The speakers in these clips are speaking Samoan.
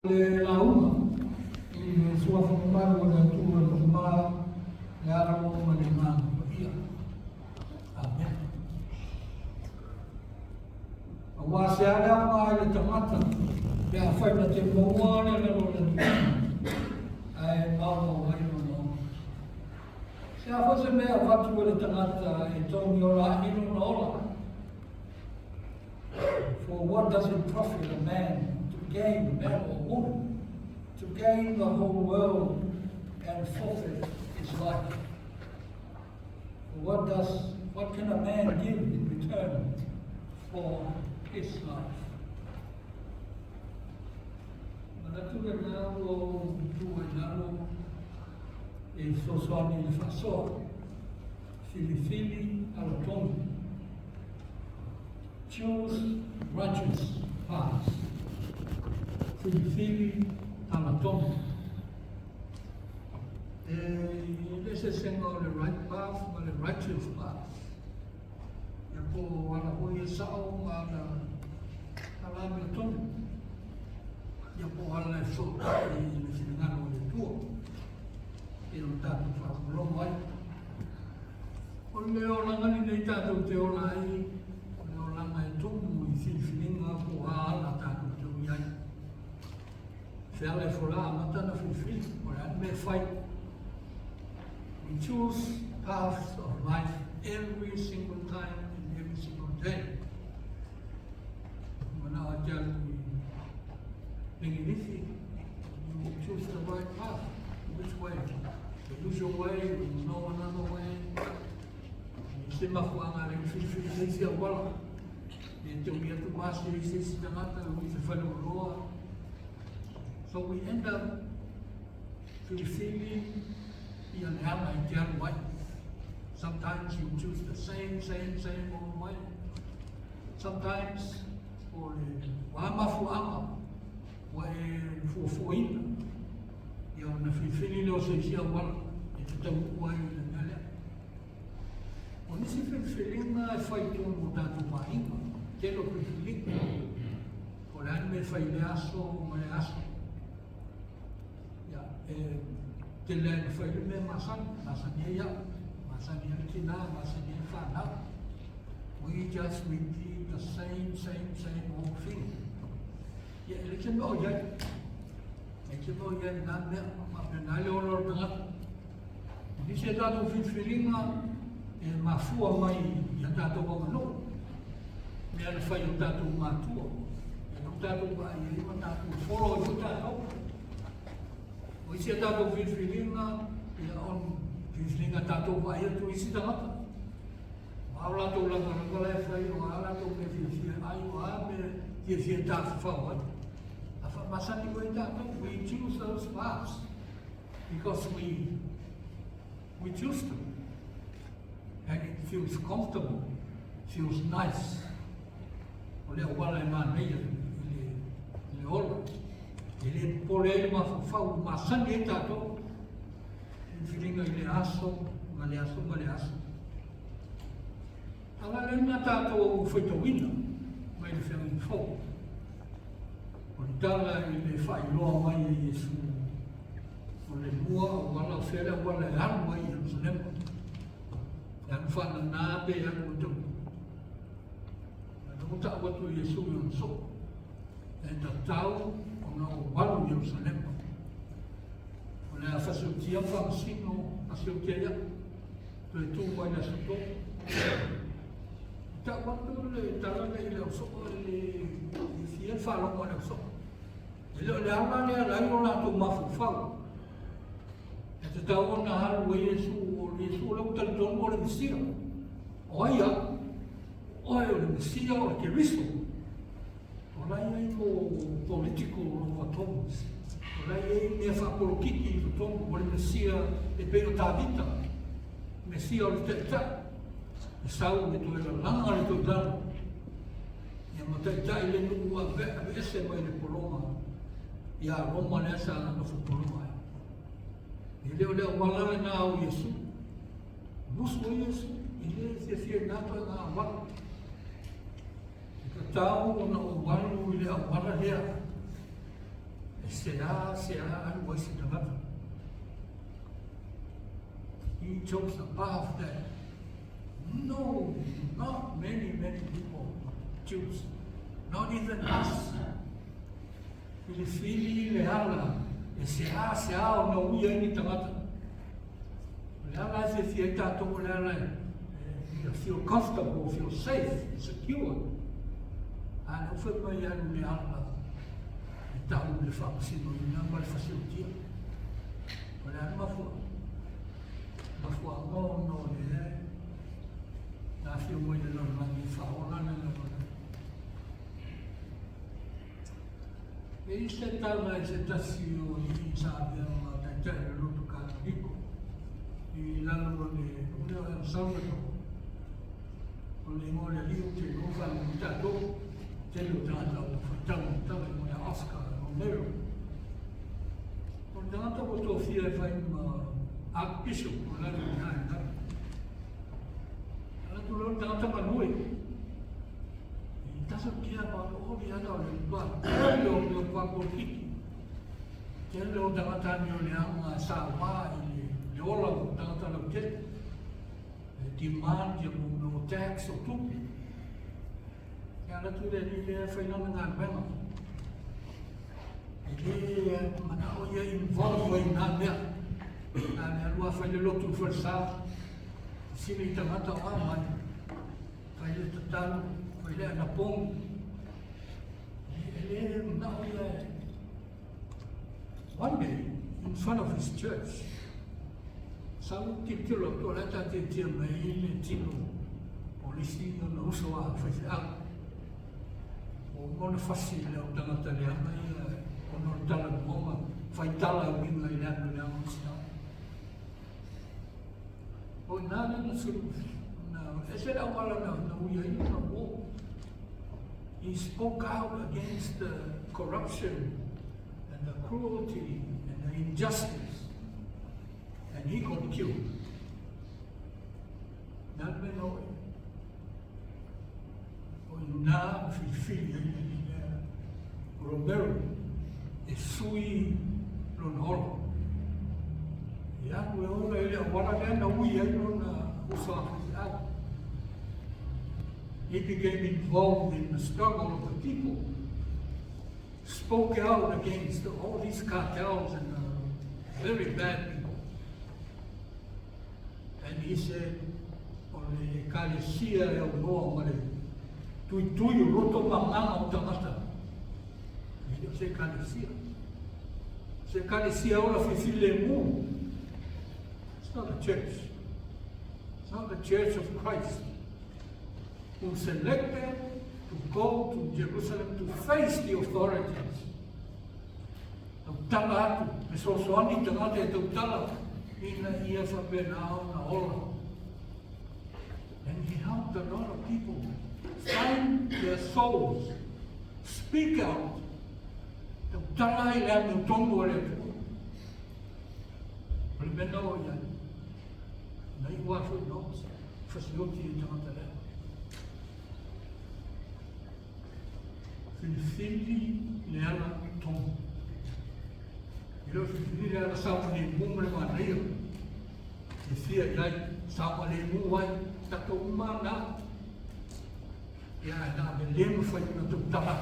Le lauga i le suafa mamalu o le Atua le Tama, le Alo ma le Agaga Paia. Amene. Aua se a le aoga i le tagata pe afai na te maua le lalolagi ae maumau ai lona ola. Se a foi se mea avatu e le tagata e togi ola ai lona ola. For what does it profit a man to gain, man or woman, to gain the whole world and forfeit his life? For what does what can a man give in return for his life? Manatu lena ua ou tu ai lalo e fesoasoani i le faasoa, filifili alatonu. Choose righteous paths. Filifili alatonu. E le eseesega o le right path ma le righteous path. Ia po o ala foi e sao ma ala ala amiotonu. Ia po o ala e fesootai i le finagalo o le Atua. E o tatou faalogologo ai. O le olaga lenei tatou te ola ai, o le olaga e tumu i filifiliga po o a ala tatou te ui ai. Se ala e fola amata na filifili, o le a le mea e fai. We choose paths of life every single time and every single day. Manao e te alu i Pengilisi, you choose the right path. Which way? The usual way, you know another way. I se mafuaaga le filifili se isi auala. E te ui atu masi i se isi tagata, ui se fale oloa. So we end up filifili ia le ala i te alu ai. Sometimes you choose the same, same, same old way. Sometimes o le wā mafuaaga ua e fuafuaina ia ona filifili lea o se isi auala e te taunuu ai i le mea lea. O nisi filifiliga e fai i totonu o tatou aiga, tele o filifiliga. O le a le mea e fai i lea aso ma lea aso. Ia, e tele lava ina fai le mea masani, masani ai au, masani ai le tina, masani ai le fanau. We just repeat the same, same, same old thing. Ia, e leai se mea o i ai. E leai se mea o i ai i na mea, faapena ai le ola o le tagata. O nisi a tatou filifiliga e mafua mai i a tatou aganuu, mea na fai e o tatou matua, e ua tatou vaai ai ma tatou follow ai foi tatou. O isi a tatou filifiliga, ia o filifiliga tatou vaai atu i isi tagata. O a latou lagolago la e fai, o a latou mea fiafia ai, o a mea fiafia tafafao ai. A faamasani foi tatou, we choose those paths because we choose them. And it feels comfortable, feels nice. O le auala e manaia i le ola. E le popole ai le mafaufau, masani ai tatou. Filifiliga i le aso ma le aso ma le aso. Ala lea na tatou faitauina mai le feagaiga fou. O le tala i le faailoa mai e Iesu o le lua auala o fea le auala e alu ai i Ierusalema. E alu faanana pe alu e taunuu. A lea ua tau atu e Iesu i ona soo. E tatau ona ou alu i Ierusalema. O le a fasiotia ma faamasino, fasiotia ia. Toe tu mai le Aso Tolu. Tau atu le tala lea i le ausoo e le fiafia le faalogo a le ausoo. E le o le ala lea la ai o latou mafaufau. E tatau ona alu ai Iesu, o Iesu o lea ua talitonu o le Mesia. O ai au? O oe o le Mesia o le Keriso. O la e i ai mo political overtones. O la e i ai mea faapolokiki i totonu o le Mesia e pei o Tavita, Mesia o le Taitai, e sau e toe lalaga le toilalo, ia ma taitai le nuu aveese mai le pologa ia Roma lea sa nofo pologa ai. E le o le auala lena o Iesu. Musu ai Iesu, e le fiafia i na ituaiga auala. E tatau ona ou alu i le auala lea. E seā seā alu ai se tagata. He chose the path that no, not many, many people choose. Not even us. I le fili le ala e seā seā ona ui ai ni tagata. O le ala e fiafia ai tātou o le ala e ia feel comfortable, feel safe, secure. A lea ua fai mai alu le ala e tau i le faamasinoina ma le fasiotia. O le a le mafuaaga? Mafuaaga ona o lea na afio mai le lalolagi e faaola le lalolagi. E i se tala i se tasi o alii sa avea ma taitai o le lotu Katoliko i lalo o le nuu lea o El Salvador. O le igoa o le alii ou te iloa faalogo tatou, tele o tagata ua faitau i le tala igoa ia Oscar Romero. O le tagata ua tofia e fai ma Archbishop o lalo i ina i lalo. Alu atu loa le tagata galue. He doesn't care about all the other o le matua tele o mea faapolitiki. Tele o tagata ni o leaga sa wā i le ola o tagata lautele. E demand ia mo mea o tax o tupe. E ala atu le alii lea e fai lana galuega. E le manao ia involve ai i nā mea. A le alu a fai le lotu i falesa. Fesili i tagata o a mai. Fai le tatalo, fai le anapogi. E le manao ia e One day, in front of his church, sa ou tilotilo atu o la e taatiatia mai ai le tino o le isi ona uso a faifeau. Ua uma ona fasi i le au tagata leaga ia ona o le talanoa ma fai tala e uiga i le alu leaga o sina. O ina lea na sulu, na ese le auala na ui ai na uo. He spoke out against the corruption and the cruelty and the injustice. And he got killed. Nā le mea na oe. O ina na filifili ai le alii lea Romero e sui lona ola. E alu e ola i le auala lea na ui ai lona uso a faifeau. He became involved in the struggle of the people. Spoke out against all these cartels and the very bad people. And he said, o le Ekalesia e aunoa ma le tuitui o roto ma agaga o tagata. E le o se Ekalesia. Se Ekalesia ola filemu. It's not a church. It's not the church of Christ who selected to go to Jerusalem to face the authorities. Tautala atu, e fesoasoani tagata e tautala ina ia faapena ona ola. And he helped a lot of people find their souls, speak out, tautala i le amiotonu a le Atua. O le mea na oo i ai, na iu lava foi na fasioti e tagata leaga. Filifili le ala tonu. E le o filifili le ala saogalemu ma le manaia. E fia i ai, saogalemu ai, tatou uma na. Ia, na me le mafai ona tautala.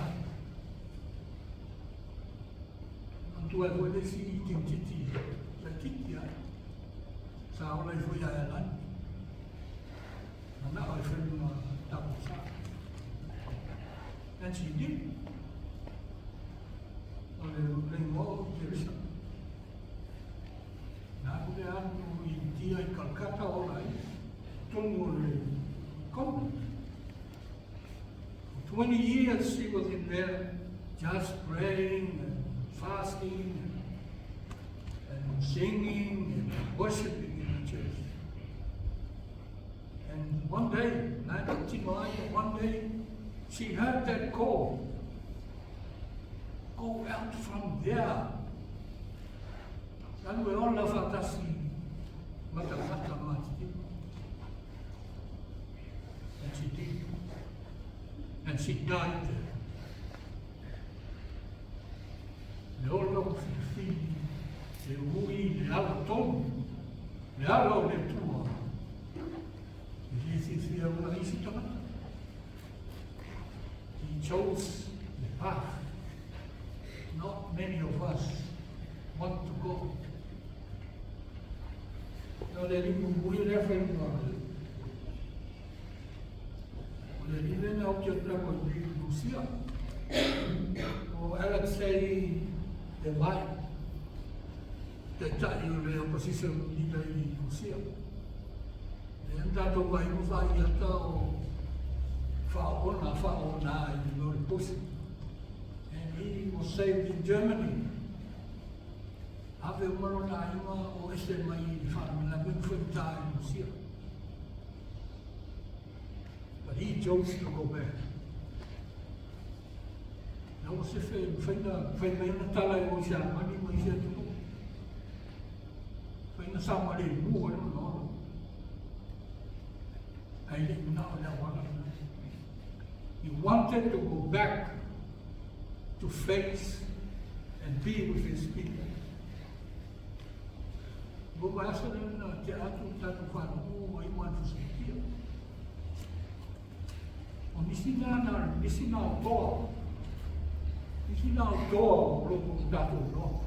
Manatua ai foi le isi tamaitiiti laitiiti ai. Sa ola ifo ia Aelani. Manao e fai ma tatou sa. And she did. O le le igoa o Teresa. Na alu le alu i India i Calcutta ola ai totonu o le convent. For 20 years she was in there just praying and fasting and singing and worshiping in the church. And one day, one day, she heard that call. Go out from there. Alu e ola faatasi ma tagata matitiva. And she did. And she died there. Le ola o filifili, le ui, le ala tonu, le ala o le Atua. E le fiafia ola isi tagata. He chose the path. Not many of us want to go. O le alii mulimuli lea fai ma o le alii lea na oki atu lava i Rusia. O Alexei Navalny, taitai o le opposition leader i Rusia. Lea na tatou vaai ma faaiata o faaoona faaoona i le mea o le pusi. And he was saved in Germany. Ave uma lona aiga o ese mai i le faalavelave ma faigata i Rusia. But he chose to go back. Na ua sefe mafai na fai mai ana tala e o i Siamani ma isi atunuu. Fai na saogalemu ai lona ola. Ae le i manao i le auala lena. He wanted to go back to face and be with his people. Ua vaiaso lea na tea atu le tatou faalogo ua iu atu Sofia. O nisi na na nisi na o toa. Nisi na o toa o lo o tatou loa.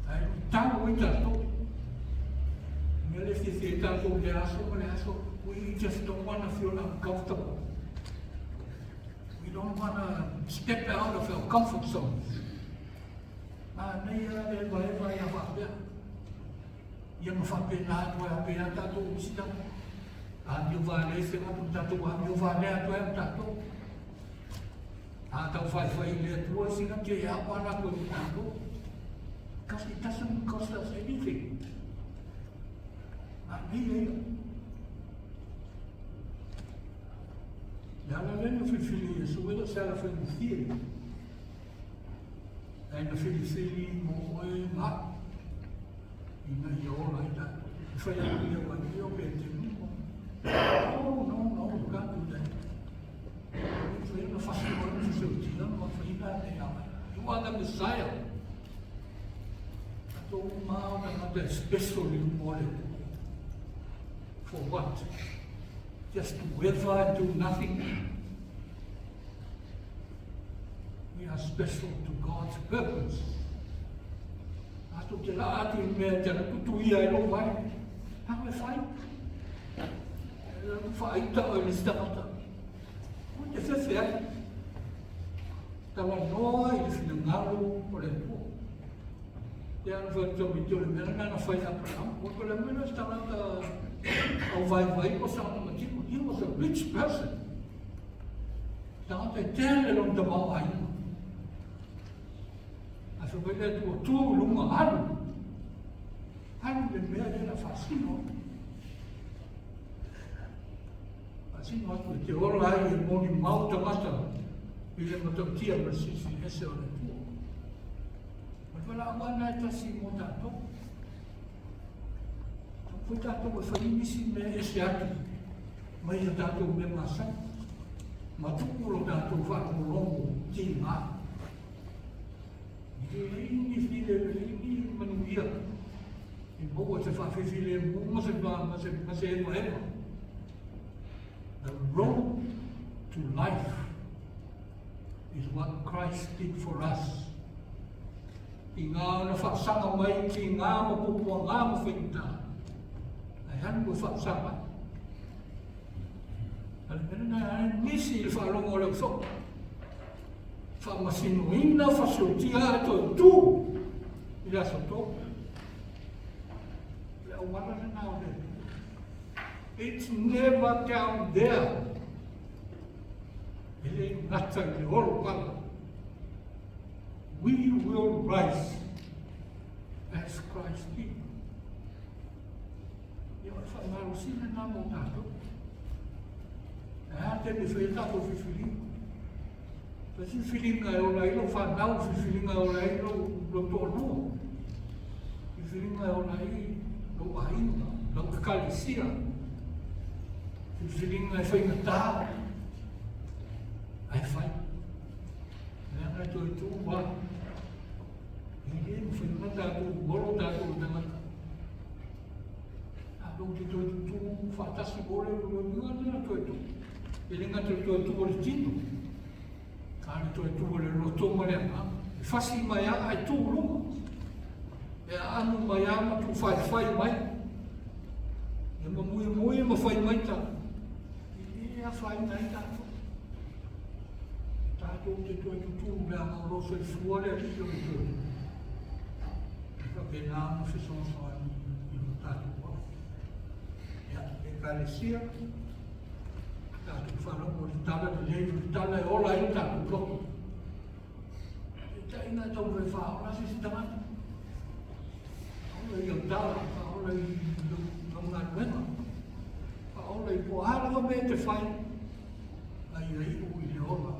Ae luitau ai tatou. Mea le fiafia ai tatou i le aso ma le aso. We just don't want to feel uncomfortable. We don't want to step out of our comfort zone. Manaia le evaeva ia faapea. Ia ma faapena atu ai a pea tatou isi tagata. Amio valea i se atu tatou amio valea atu ai ma tatou. A tau faifai i le Atua sina te e ao ala koe ma tatou. Because it doesn't cost us anything. Manaia ia. Le ala lea na filifili Iesu e le o se ala faigofie. Ae na filifili mo oe ma au, ina ia ola ai tatou. E fai atu ia mai o pe te numa. Oh, no, no, you can't do that. Fai na fasi o na fasi o ma fai na ne a. You are the Messiah. Tatou ma o na special i mo le. For what? Just to wither and do nothing. We are special to God's purpose. Tatou te laa atu i mea te tutu ia e lou vai. Hau e whai. E whaita o le tangata. Ko te whewhe ai. Tala noa i le finagalo o le Atua. Te ana whai te omi te ole mea nana whai Abraham. Ko te le mea se tangata au vai vai o sa matino. He was a rich person. Tangata e tele lona tamaoaiga. Ae fai mai le Atua, tu i luga, alu. Alu le mea lea na faasino. Faasino atu e te ola ai e moni mau tagata i le matautia ma le silisili ese o le Atua. O le valaau lava lena e tasi mo tatou. Taumafai tatou e fai nisi mea ese atu mai a tatou mea masani. Ma tupu lo tatou faalogologo tiga. E leai ni file, e leai ni manuia e maua se faafefilemu ma se, ma se, ma se emaema. The road to life is what Christ did for us. I ngā ona whaasaga mai ki ngā mopopua ngā ma whaigata. Ai hanu e whaasaga mai. A le mea lena e nisi i le faalogo o le ausoo. Faamasinoina, fasiotia e toe tu i le aso tō. Le auala lena o le It's never down there. E le gata i le olo pala. We will rise as Christ did. Ia o le faamalosiga lena mo tatou. E a taimi e fai ai tatou filifiliga. Fai filifiliga e ola ai lou fanau, filifiliga e ola ai lou, lou toalua, filifiliga e ola ai lou aiga, lau ekalesia, filifiliga e faigata, ae fai. Ana toe tu va. E le mafai ona tatou olo tatou tagata. Tatou te toe tutū faatasi mo le lona na toe tu. E le gata i le toe tu o le tino, a o le toe tu o le loto ma le agaga. E fasi mai lava ae tu i luma. E aanu mai lava ma tuufaifai mai. E mamuimui ma fai mai tala. E le afaina ai tatou. Tatou te toe tutū leaga o lo o soifua le Alii o le toe tu. E faapena ona fesoasoani i lo tatou ola. Ia, Ekalesia, tatou faalogo i le tala lelei, o le tala e ola ai lo tatou loto. Peitai na taumafai e faaola se isi tagata. Faaola i au tala, faaola i lau galuega, faaola i po o a lava mea e te fai, a ia iu i le ola,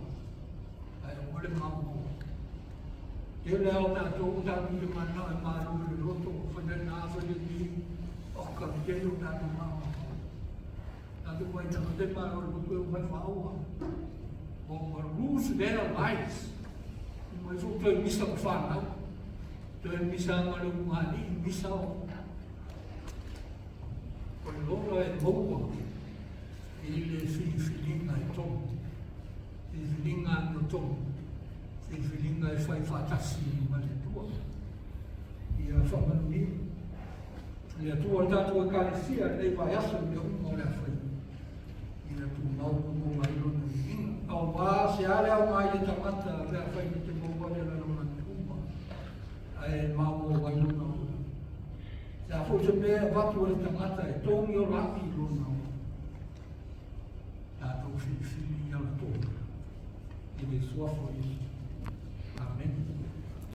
ae aua le maumau. Tele lava o tatou ua tatou te mananao e malo i le loto, fai lena, fai lenei, oka, le tele o tatou maumau. Tatou vaai i tagata e malo i le loto e omai faaoa. Ma lose their lives. Uma ifo toe misa ma fanau. Toe misa ma le ulugalii, misa o o le ola e maua i le filifiliga e tonu. Filifiliga amiotonu. Filifiliga e fai faatasi ma le Atua. Ia faamanuia le Atua o le tatou Ekalesia i lenei vaiaso i mea uma o le a fai. Ia tumau maua ai lona viiga. Aua se a le aoga i le tagata pe afai na te maua le lalolagi uma, ae maumau ai lona ola. Se a foi se mea e avatu e le tagata e togi ola i lona ola. Tatou filifili i alatonu i le suafa o Iesu.